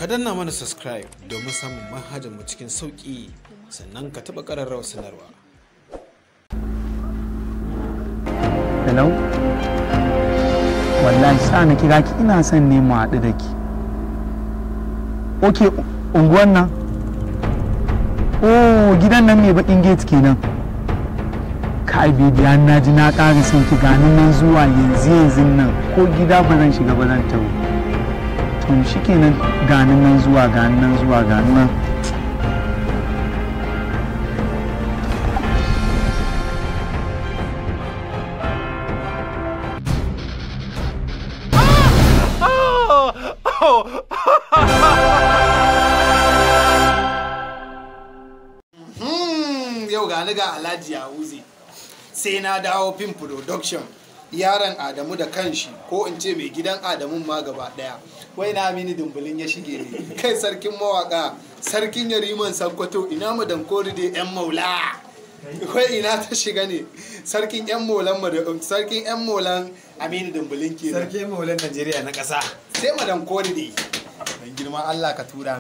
Ka danna mana subscribe domin samun manhajar mu cikin sauƙi, sannan ka taɓa ƙararrawar sanarwa. Hello? Wallahi sa na kira ki, ina son ne mu haɗu da ki. Ok, unguwan nan? Oh, gidan nan mai baƙin gate kenan. Kai baby, an na ji na ƙara son ki, gani nan zuwa yanzu yanzu nan, ko gida ba zan shiga ba, zan taho. To shikenan, gani nan zuwa, gani nan zuwa, gani nan. Yau ga ni ga Alhaji Yahuze, sai na dawo film production, yaron Adamu da kanshi, ko in ce mai gidan Adamu ma gaba daya. Wai na Aminu Dumbulin ya shige ne kai, sarkin mawaka, sarkin yariman Sakkwato, ina mu dankori da yan maula, wai ina ta shiga ne, sarkin yan maulan, sarkin yan maulan Aminu Dumbulin kenan. Sarkin maulan Najeriya na ƙasa. Sai madan kori dai, dan girman Allah ka tura.